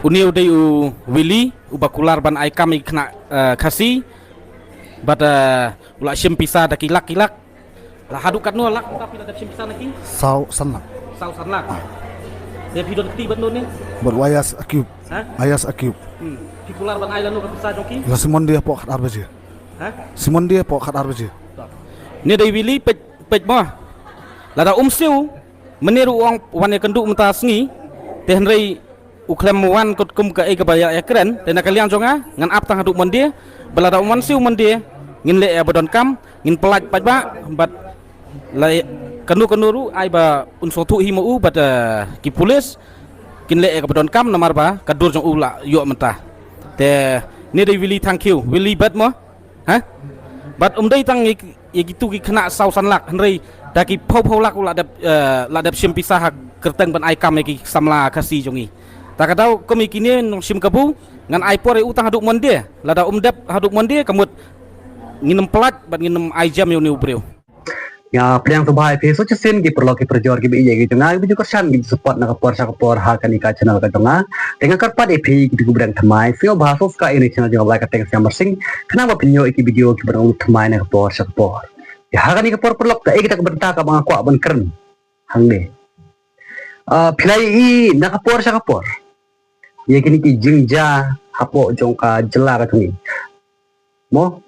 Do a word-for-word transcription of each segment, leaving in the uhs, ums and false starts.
Une u dei u Willy, uba kular ban ai kam ïa ki khynnah, eh, Khasi. Bad, eh, u la shim pisa da ki lak ki lak. La haduh katno lak mynta phi la dep shim pisa na ki? Saw san lak. Saw san lak. Te phi don kti bad no ne? Bad u Ayas Akib. Ha? Ayas Akib. Hmm. Phi kular ban ai lano ka pisa jong ki? La shim Monday hapoh khatar baje. Ha? Shim Monday hapoh khatar baje. Ne dei Willy, peit, peit mo. Lada um siew, mynne ruh u ong wan ïakynduh mynta sngi. Te hynrei u khlem wan katkum kaei kaba ïa, ïakren, te na ka liang jong nga ngan ap tang haduh Monday, ba lada um wan siew Monday, ngin leh ïa ba donkam, ngin pyllait paidbah, bad la kano kano ruh ai ba un sngewthuh hi ma u bad, eh, ki pulit, kin leh ïa kaba donkam namar ba ka dur jong u la ïoh mynta. Te ne dei Willy, thank you Willy bad mo. Ha? Bad um dei tang ïa ki, ïa kitu ki khynnah saw san lak, hynrei da ki phew phew lak u la dep, eh, la dep shim pisa ha kyrteng ban ai kam ïa ki samla Khasi jong ngi. Ta ka daw kum ïa kine nongshim kabu, ngan ai por ïa u tang haduh Monday. Lada um dep haduh Monday, ka mut ngin ym pyllait bad ngin ym ai jam ïa une u briew. Nga pdiang sngewbha ïa phi sa shisien ki paralok ki parajor kiba ïeit ki jong nga, kiba ju kyrshan, kiba ju support na ka por sha ka por ha kane ka channel ka jong nga. Te nga kyrpad ïa phi kiba ju pdiang thymmai, sngewbha subscribe ïa kane ka channel jong nga Blai Kyrteng Sniawbhalang Sing, khnang ba phin ïoh ïa ki video kiba nang lut thymmai na ka por sha ka por. Ïa ha kane ka por paralok, kaei kata ka bynta kaba nga kwah ban kren hangne. Ah, phi la ïohi na ka por sha ka por ïa kine ki jingjia hapoh jong ka jylla ka jong ngi. Mo,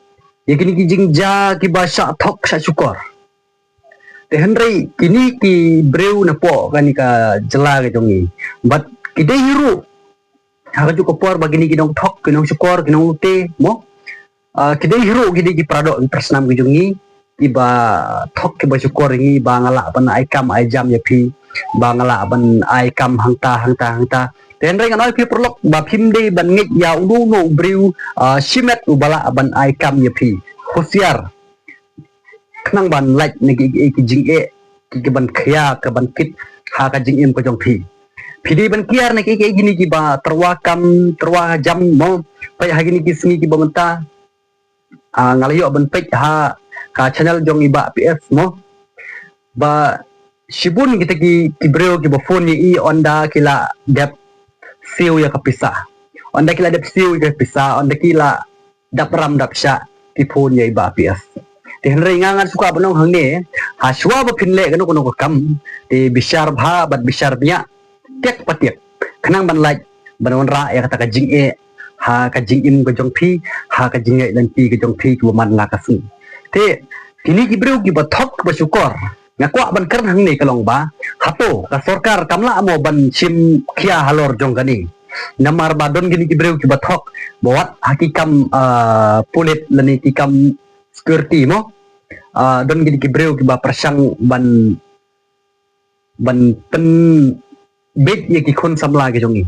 ïa kine ki jingjia kiba shah thok shah shukor. Te hynrei kine ki briew napoh kane ka jylla ka jong ngi, bad ki dei hi ruh ha kajuh ka por ba kine ki nongthok, ki nongshukor, ki nonglute, mo, ah, ki dei hi ruh ki dei ki paradoh, ki parasnam ki jong ngi, kiba thok, kiba shukor ïa ngi ba nga lah ban ai kam ai jam ïa phi, ba nga lah ban ai kam hangta hangta hangta. Te hynrei ngan ong ïa phi paralok ba phim dei ban ngeit ïa uno uno u briew, ah, shimet uba lah ban ai kam ïa phi. Husiar khnang ban lait na ki, ki, ki jingeh, ki, ki ban khia, ki ban kit ha ka jingim ka jong phi. Phi dei ban kiar na ki, ki, kine kiba tyrwa kam, tyrwa jam, mo. Peit ha kine ki sngi kiba mynta, ah, nga la ïoh ban peit ha ka channel jong i Bah P S, mo, ba shibun kita ki, ki briew kiba phone ïa i, ynda ki la dep siew ïa ka pisa, ynda ki la dep siew ïa ka pisa, ynda ki la dap ram dap shah, ki phone ïa i Bah P S. Te hynrei nga ngan shu kwah ban ong hangne, ha shuwa ba phin leh kano kano ka kam, te bishar bha bad bishar biang, tiak pa tiak, khnang ban lait ban wanrah ïa kata ka jingeh ha ka jingim ka jong phi, ha ka jingïaid lynti ka jong phi kiba man la ka sngi. Te kine ki briew kiba thok, kiba shukor, nga kwah ban kren hangne ka long ba, hato ka sorkar kam lah mo ban shim khia halor jong kane? Namar ba don kine ki briew kiba thok, ba wat ha ki kam, ah, pulit lane ki kam security, mo, ah, don kine ki briew kiba pyrshang ban ban pynbeit ïa ki khun samla ki jong ngi,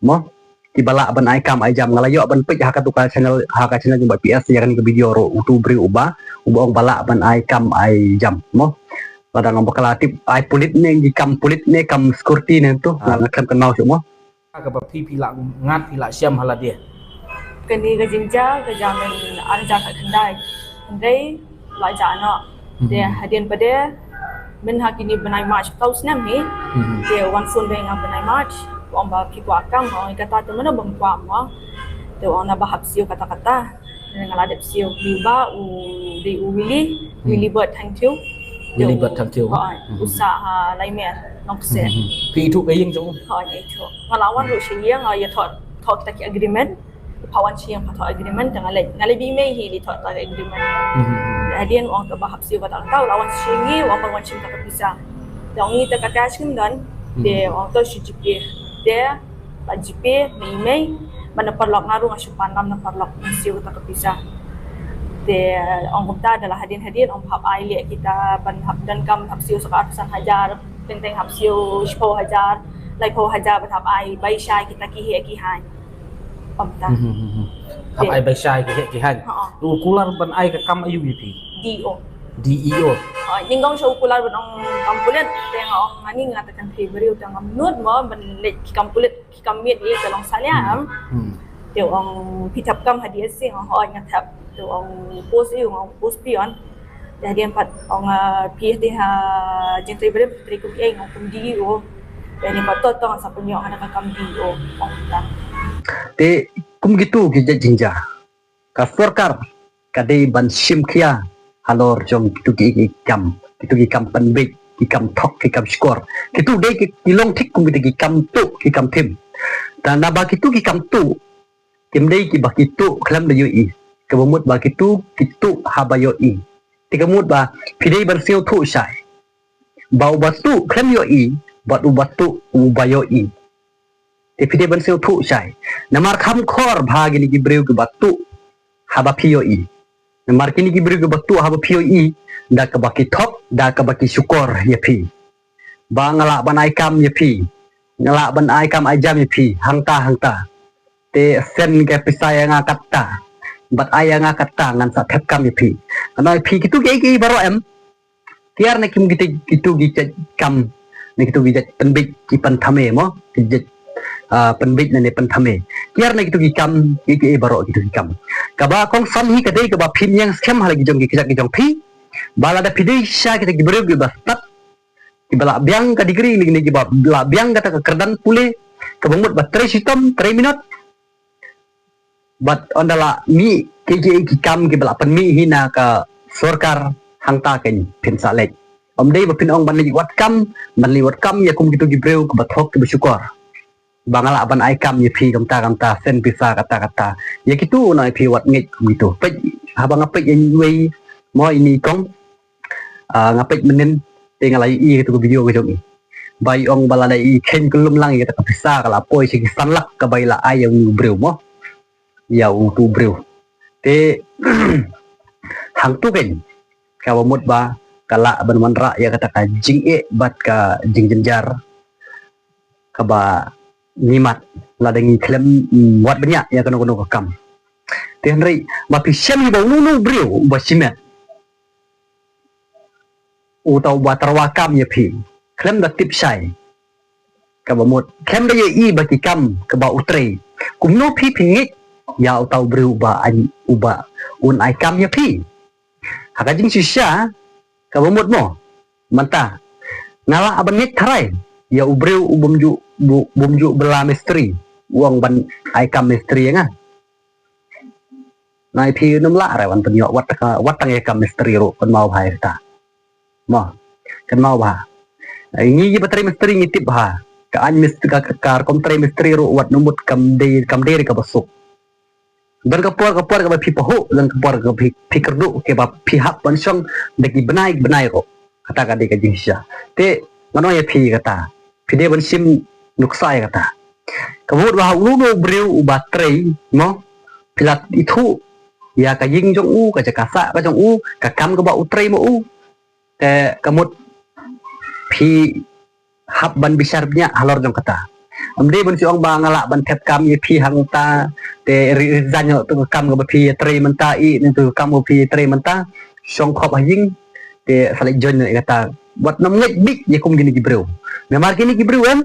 mo, kiba lah ban ai kam ai jam. Nga la ïoh ban peit ha katu ka channel, ha ka channel jong Bah P S, ïa kane ka video ruh, utu u briew uba, uba ong ba lah ban ai kam ai jam, mo. Lada ngam bakla tip, ai pulit ne, ki kam pulit ne, kam security ne, tu nga, nga khlem kynmaw shuh, mo. Kaba phi, phi la ngat, phi la shem ha lade? Kane ka jingjia ka jia mynta ar hajar khatkhyndai. Hynrei la jah noh. Te hadien pat de, mynta ha kine u bnai March, tau snem hi. Te u wan phone bad nga bnai March, u ong ba phi kwah kam, nga ong kata te mano bym kwah mo. Te u ong naba hap siew katta katta. Nga la dep siew. Dei u Bah, u, dei u Willy, Willy Bird Thangthiew. Willy Bird Thangthiew. Hooid, u sah ha Laimer, Nongkse. Phi ithuh ka ïing jong u? Hooid, ithuh. Nga la wan ruh sha ïing, nga ïathoh, thoh kita ki agreement. Pha wan sha ïing pha thoh agreement, te nga leit, nga leit bad i mei hi, leit thoh kita ki agreement. Hadien u ong te ba hap siew katta katta, u la wan sha ïing, u ong ban wan shim kita ki pisa. Te u ong ïa kita ki cash ngim don, te u ong to shu GPay. Te la GPay na i mei, bad na paralok nga ruh nga shu pan lam na paralok ban siew kita ki pisa. Te ong kumta, da la hadien hadien ong hap ai leh kita ban hap donkam, hap siew sa ka arphew san hajar, teng teng hap siew shiphew hajar, laiphew hajar ban hap ai bai shai kita ki heh ki haiñ. Ong kumta. Hap ai bai shai ki heh ki haiñ. U kular ban ai ka kam aïu ïa phi? DEO. DEO. Nyngkong sha u kular ban ong kam pulit, te nga ong ani nga te kan phi briew te ngam nud mo ban leit ki kam pulit. Ki kam miet ïa ka long salia am. Te u ong phi thep kam ha DSC, nga ong hooid nga thep. Te u ong post ïa u, nga ong post peon. Te hadien pat u ong, ah, phi te ha jingtrei briew, phi trei kum ei, nga ong kum DEO. Te hadien pat to to nga sa pynïoh ha ka kam DEO. Ong ta. Te kum kitu ki jait jingjia, ka sorkar ka dei ban shim khia halor jong kitu ki, ki kam, kitu ki kam pynbeit, ki kam thok, ki kam shukor. Kitu dei ki, ki long thik kum kitu ki kam tuh, ki kam thim. Te naba kitu ki kam tuh kim dei kiba ki tuh khlem da ïohi. Kaba mut ba kitu ki tuh haba ïohi. Te ka mut ba phi dei ban sngewthuh shai ba uba tuh khlem ïohi bad uba tuh uba ïohi. Te phi dei ban sngewthuh shai. Namar kham khor bha kine ki briew kiba tuh haba phi ïohi. Namar kine ki briew kiba tuh haba phi ïohi, da kaba ki thok, da kaba ki shukor ïa phi. Ba nga lah ban ai kam ïa phi. Nga lah ban ai kam ai jam ïa phi. Hangta, hangta. Te send ka pisa ïa nga katta. Bad ai ïa nga katta ngan sa thep kam ïa phi. Ngan ai phi kitu kiei kiei baroh em. Kiar na kim kitu, kitu ki jait kam, na kitu ki jait pynbeit ki pynthame mo, ki jait, ah, pynbeit na ne pynthame. Kiar na kitu ki kam, ki, ki, baroh kitu ki kam. Kaba kongsan hi ka dei kaba phim ïeng skhem ha la ki jong ki kjat ki jong phi. Ba lada phi dei sha kita ki briew kiba stad, kiba lah biang ka degree ne, ne kiba lah biang kata ka kyrdan pule, kaba mut ba trei shitom, trei minot. Bad ynda lah mih ki, ki, ki kam kiba lah pynmih hi na ka sorkar, hangta kan phin sa leit. Ym dei ba phin ong ban leit wad kam, ban leit wad kam ïa kum kitu ki briew kiba thok kiba shukor. Ba nga lah ban ai kam ïa phi kumta kumta, send pisa kata kata. Ïa kitu na phi wat ngeit kum kitu. Peit, haba nga peit ïa iwei mo, ini kong, ah, nga peit mynnin, te nga la ïohi katu ka video ka jong i. Ba i ong ba lada i kheiñ kyllum lang ïa kata ka pisa ka la poi sha ki san lak kaba i la ai ïa u briew mo. Ïa utu u briew. Te hangtu kan kaba mut ba ka lah ban wanrah ïa kata ka jingeh bad ka jingjynjar kaba ngi mad lada ngi khlem, mm, wad bniah ïa kano kano ka kam. Te hynrei ba phi shem hi ba uno uno u briew uba shimet, uta uba tyrwa kam ïa phi, khlem da tip shai, kaba mut khlem da ïohi ba ki kam kaba u trei, kumno phi phin ngeit ïa uta u briew uba, uba un ai kam ïa phi? Ha ka jingshisha, kaba mut mo, mynta nga lah ban ngeit tharai ïa u briew u bym ju, bu-, bym ju bylla mistri, u ong ban ai kam mistri ïa nga. Nai phi nym lah re wan pynïoh wat ka, wat tang ïa kam mistri ruh, kynmaw bha ïa kata. Mo, kynmaw bha. Ngi kiba trei mistri ngi tip bha. Ka aiñ mistri, ka, ka, ka rukom trei mistri ruh wat nym mut kam dei, kam dei re kaba suk. Don ka por, ka por kaba phi pahuh, don ka por kaba phi, phi kyrduh, kaba phi hap ban shong da ki bnai, ki bnai ruh. Kata ka dei ka jingshisha. Te ngan ong ïa phi kata, phi dei ban shim nuksa ïa kata. Ka mut ba ha uno uno u briew uba trei mo, phi la ithuh ïa ka ïing jong u, ka jaka sah ka jong u, ka kam kaba u trei ma u. Te ka mut phi hap ban bishar bniah halor jong kata. Ym dei ban shu ong ba nga lah ban thep kam ïa phi hangta, te re-, resign ïa utu ka kam kaba phi trei mynta, ïa utu ka kam kaba phi trei mynta, shong khop ha ïing, te sa leit join ïa kata. Wat nym ngeit beit ïa kum kine ki briew. Namar kine ki briew em,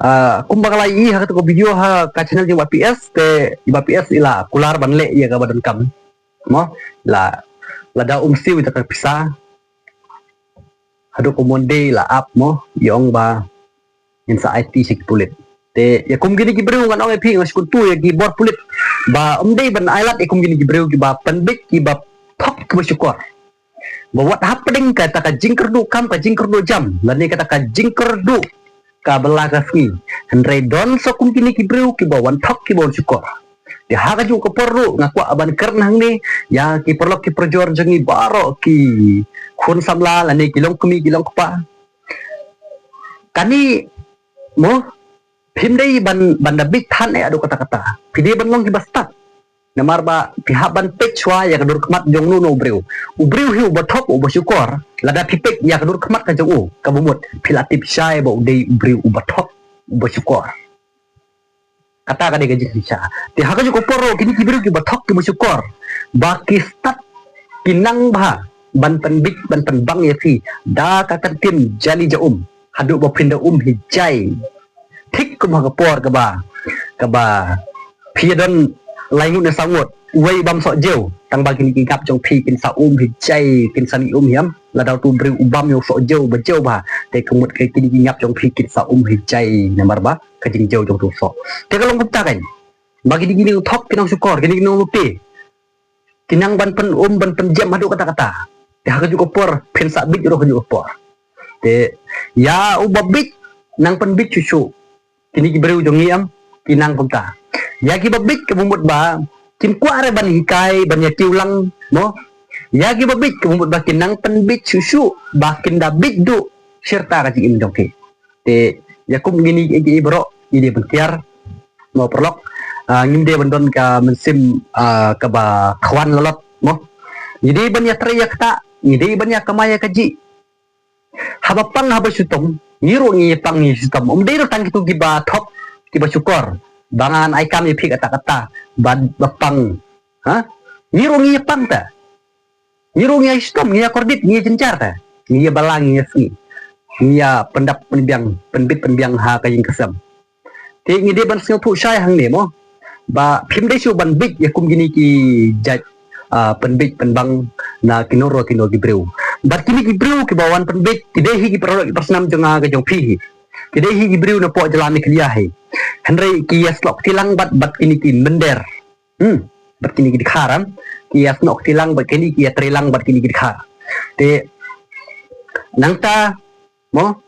ah, kumba ka la ïohi ha katu ka video ha ka channel jong i Bah P S, te i Bah P S i la kular ban leh ïa kaba donkam. Mo, la, lada um siew ïa ka pisa, haduh ka Monday la ap mo, i ong ba ngin sa aiti sha ki pulit. Te ïa kum kine ki briew ngan ong ïa phi, nga sngewthuh ïa ki bor pulit ba ym dei ban ailad ïa kum kine ki briew kiba pynbeit, kiba thok, kiba shukor. Ba wat hapdeng kata ka jingkyrduh kam, ka jingkyrduh jam, lane kata ka jingkyrduh ka bylla ka sngi, hynrei don sa kum kine ki briew kiba wan thok, kiba wan shukor. Te ha kajuh ka por ruh nga kwah ban kren hangne ïa ki paralok ki parajor jong ngi baroh, ki khun samla lane ki longkmie ki longkpa. Kane mo, phim dei ban, ban da bit than eh haduh katta katta. Phi dei ban long kiba stad. Namar ba phi hap ban peit shuwa ïa ka dur khmat jong uno uno u briew. U briew hi uba thok, uba shukor, lada phi peit ïa ka dur khmat ka jong u, kaba mut phi la tip shai ba u dei u briew uba thok, uba shukor. Kata ka dei ka jingshisha. Te ha kajuh ka por ruh kine ki briew kiba thok, kiba shukor, ba ki stad, ki nang bha ban pynbeit, ban pynbang ïa phi da ka kyntien jali ja um, haduh ba phin da um hi jai. Thik kum ha ka por kaba, kaba phi ïa don lai ngut ne saw ngut, uwei bam soh jew, tang ba kine ki ngap jong phi kin sa um hi jai, kin sa mih um hi em. Lada utu u briew u bam ïa u soh jew ba jew bha, te ka mut ka kine ki ngap jong phi kin sa um hi jai, namar ba ka jingjaw jong uto u soh. Te ka long kumta kan. Ba kine ki nongthok ki nongshukor, kine ki nongthok ki nang ban pyn-um ban pynjem haduh katta katta. Te ha kajuh ka por phin sa bit ruh kajuh ka por. Te ïa uba bit nang pynbit shuh shuh. Kine ki briew jong ngi em ki nang kumta. Ïa kiba bit kaba mut ba kim kwah re ban hikai ban ïa kiew lang mo. Ïa kiba bit kaba mut ba ki nang pynbit shuh shuh ba kin da bit duh shirta ka jingim jong ki. Te ïa kum kine ki, ki, ki baroh ngi dei ban kiar mo paralok. Ah, ngim dei ban don ka mynsiem, ah, kaba khwan lalot mo. Ngi dei ban ïa trei ïa kata, ngi dei ban ïa kamai ïa kajih. Haba pang haba shitom, ngi ruh ngi pang ngi shitom. Um dei ruh tang kito kiba thok kiba shukor ba ngan ai kam ïa phi katta katta ba, ba pang. Ha? Ngi ruh ngi pang ta. Ngi ruh ngi ïa shitom, ngi ïa kordit, ngi ïa jynjar ta. Ngi ïa balang, ngi ïa sngi. Ngi ïa pyndap pynbiang, pynbit pynbiang ha ka jingkyrshan. Te ngi dei ban sngewthuh shai hangne mo. Ba phim dei shuh ban bit ïa kum kine ki jait, ah, pynbit pynbang na kino ruh kino ki briew. Bad kine ki briew kiba wan pynbit, ki dei hi ki paralok ki parsnam jong nga ka jong phi hi. Ki dei hi ki briew na poh jylla Meghalaya hi. Hynrei ki ïa snoh kti lang bad, bad kine ki mynder. Hmm. Bad kine ki dkhar, em. Ki ïa snoh kti lang bad kine ki ïa trei lang bad kine ki dkhar. Te nangta mo,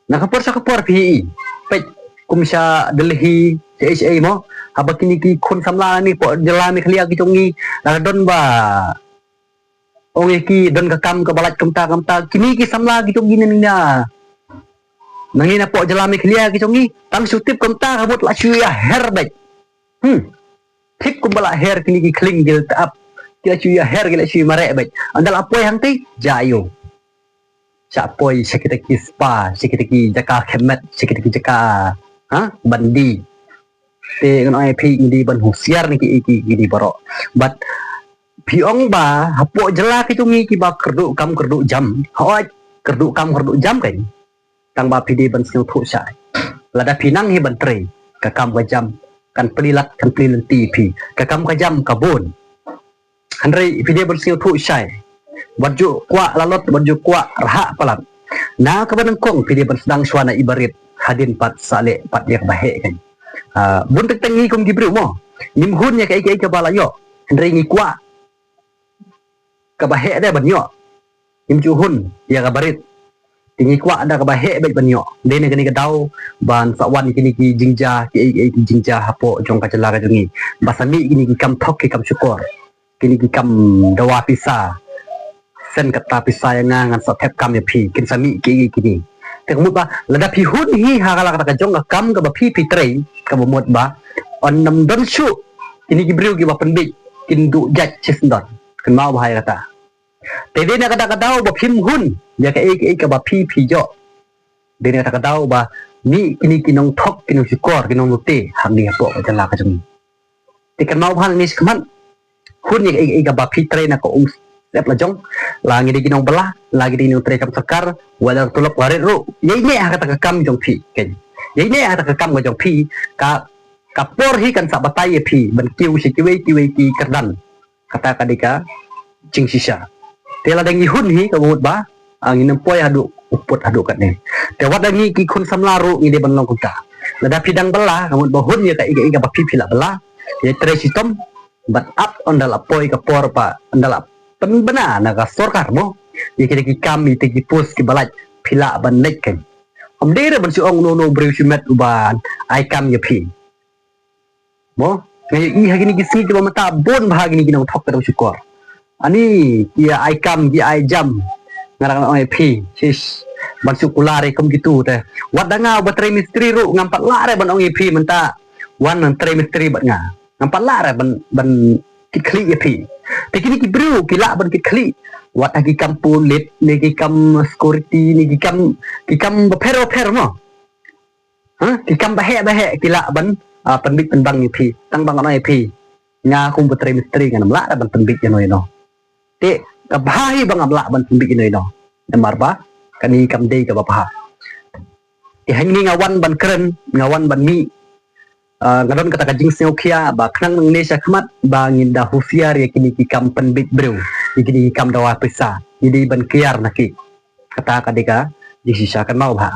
na ka por sha ka por phi i. Peit kum sha Delhi, sha H A mo. Haba kine ki khun samla na poh jylla Meghalaya ki jong ngi la don ba ong ïa ki don ka kam kaba lait kumta kumta. Kine ki samla ki jong ngi na, na ngi na poh jylla Meghalaya ki jong ngi tang shu tip kumta ka mut la shu ïa her beit. Hmm. Thik kumba la her kine ki khlieng ki la tap. Ki la shu ïa her ki la shu ïa mareh beit. Ynda la poi hangtei, ja ïoh. Sha poi sha kita ki spa, sha kita ki jaka khemmet, sha kita ki jaka, ha, bandi. Te ngan ong ïa phi ngi dei ban husiar na ki, ki, kine baroh. Bad phi ong ba hapoh jylla ki jong ngi kiba kyrduh kam kyrduh jam. Hooid, kyrduh kam kyrduh jam kan. Tang ba phi dei ban sngewthuh shai. Lada phi nang hi ban trei ka kam ka jam, kan plie lad kan plie lynti phi. Ka kam ka jam ka bun. Hynrei phi dei ban sngewthuh shai. Wat ju kwah lalot, wat ju kwah rhah palat. Na kaba nyngkong phi dei ban sdang shuwa na i barit, hadien pat sa leh pat ïa kaba heh kan. Ah, bun teng teng ngi kum ki briew mo, ngim hun ïa kaei kaei kaba la ïoh. Hynrei ngi kwah kaba heh de ban ïoh. Ngim ju hun ïa ka barit. Te ngi kwah da kaba heh beit ban ïoh. Dei na kane ka daw ban sa wan kine ki jingjia, kiei kiei ki jingjia hapoh jong ka jylla ka jong ngi. Ba sa mih kine ki kam thok ki kam shukor, kine ki kam dawa pisa. Send kata pisa ïa nga, ngan sa thep kam ïa phi. Kin sa mih kiei kiei kine. Te ka mut ba lada phi hun hi ha ka la kata ka jong ka kam kaba phi phi trei, kaba mut ba yn ym don shuh kine ki briew kiba pynbit, kin duh jait shisyndon. Kynmaw bha ïa kata. Te dei na kata ka daw ba phim hun ïa kaei kaei kaba phi phi ïoh. Dei na kata ka daw ba mih kine ki nongthok, ki nongshukor, ki nongthok te hangne hapoh ka jylla ka jong ngi. Te kynmaw bha nangne shakhmat, hun ïa kaei kaei kaba phi trei na ka umsyep la jong. La ngi dei ki nongbylla, la ngi dei ki nongtrei kam sorkar, wat la tulop ka rit ruh, ïaineh ha kata ka kam jong phi. Ïaineh ha kata ka kam ka jong phi. Ka, ka por hi kan sa batai ïa phi ban kiew sha kiwei kiwei ki kyrdan. Kata ka dei ka jingshisha. Te lada ngi hun hi ka mut ba, ah, ngin ym poi haduh u pud haduh katne. Te wat la ngi ki khun samla ruh ngi dei ban long kumta. Lada phi dang bylla ka mut ba hun ïa kaei kaei kaba phi phi la bylla, ïa trei shitom. Bad ap ynda la poi ka por ba ynda la pynbna na ka sorkar mo, ïa kita ki kam, ïa kita ki post kiba lait, phi lah ban leit kan. Ym dei re ban shu ong uno uno u briew shimet uba ai kam ïa phi. Mo, nga ïohi ha kine ki sngi kiba mynta bun bha kine ki nongthok ki nongshukor. Ani ki ïa ai kam, ki ïa ai jam. Nga dang ong ïa phi, shish, ban shu kular ïa kum kitu te. Wat da nga uba trei mistri ruh ngam pat lah re ban ong ïa phi mynta wan nang trei mistri bad nga. Ngam pat lah re ban, ban kit khlieh ïa phi. Te kine ki briew ki lah ban kit khlieh. Wat ha ki kam pulit, ne ki kam security, ne ki kam, ki kam bapher bapher mo. Ha, ki kam baheh baheh ki lah ban, ah, pynbit pynbang ïa phi. Tang ba ngan ong ïa phi, nga kum ba trei mistri ngan ym lah ban pynbit ïano ïano. Te ka bha hi ba ngam lah ban pynbit ïano ïano. Namar ba kane kam dei kaba bha. Te hangne nga wan ban kren, nga wan ban mih, ah, nga don kata ka jingsngewkhia ba khnang nangne shakhmat ba ngin da husiar ïa kine ki kam pynbit briew, ïa kine ki kam dawa pisa, ngi dei ban kiar na ki. Kata ka dei ka jingshisha, kynmaw bha.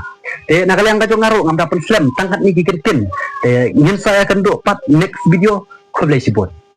Te na ka liang ka jong nga ruh ngam da pynslem tang katne ki kyntien. Te ngin sa ïakynduh pat next video. Khublei shibun.